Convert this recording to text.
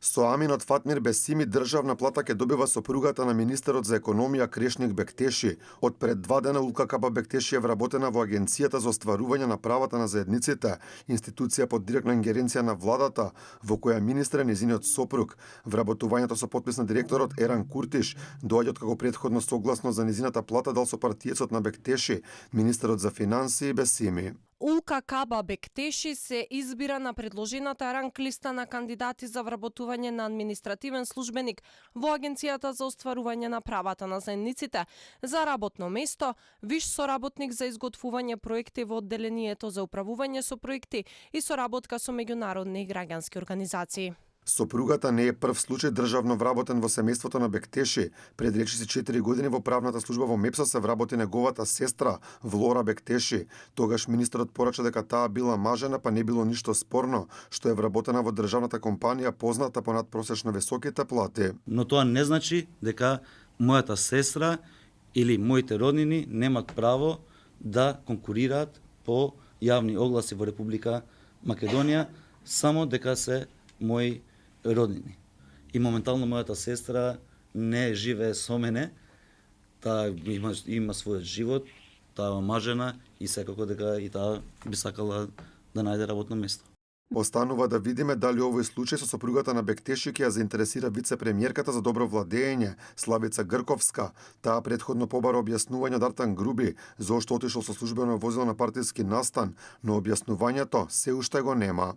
Со аминот Фатмир Бесими државна плата ќе добива сопругата на министерот за економија Крешник Бектеши. Од пред 2 дена Улка Каба Бектеши е вработена во Агенцијата за остварување на правата на заедниците, институција под директна ингеренција на владата, во која министер е незиниот сопруг. Вработувањето со подпис на директорот Еран Куртиш доаѓа како претходно согласно за незината плата дал со партиецот на Бектеши, министерот за финансии Бесими. Улка Каба Бектеши се избира на предложената ранг листа на кандидати за вработување на административен службеник во Агенцијата за остварување на правата на заедниците за работно место, виш соработник за изготвување проекти во одделението за управување со проекти и соработка со меѓународни и граѓански организации. Сопругата не е прв случај државно вработен во семејството на Бектеши. Пред речиси 4 години во правната служба во МЕПСО се вработи неговата сестра Влора Бектеши. Тогаш министерот порача дека таа била мажена, па не било ништо спорно, што е вработена во државната компанија позната по надпросечно високите плати. Но тоа не значи дека мојата сестра или моите роднини немат право да конкурираат по јавни огласи во Република Македонија, само дека се мои роднини. И моментално мојата сестра не живее со мене, таа има својот живот, таа е мажена и секако дека и таа би сакала да најде работно место. Останува да видиме дали овој случај со сопругата на Бектеши ќе ја заинтересира вице-премиерката за добро владење Славица Грковска. Таа претходно побара објаснување од Артан Груби зошто отишол со службено возило на партиски настан, но објаснувањето се уште го нема.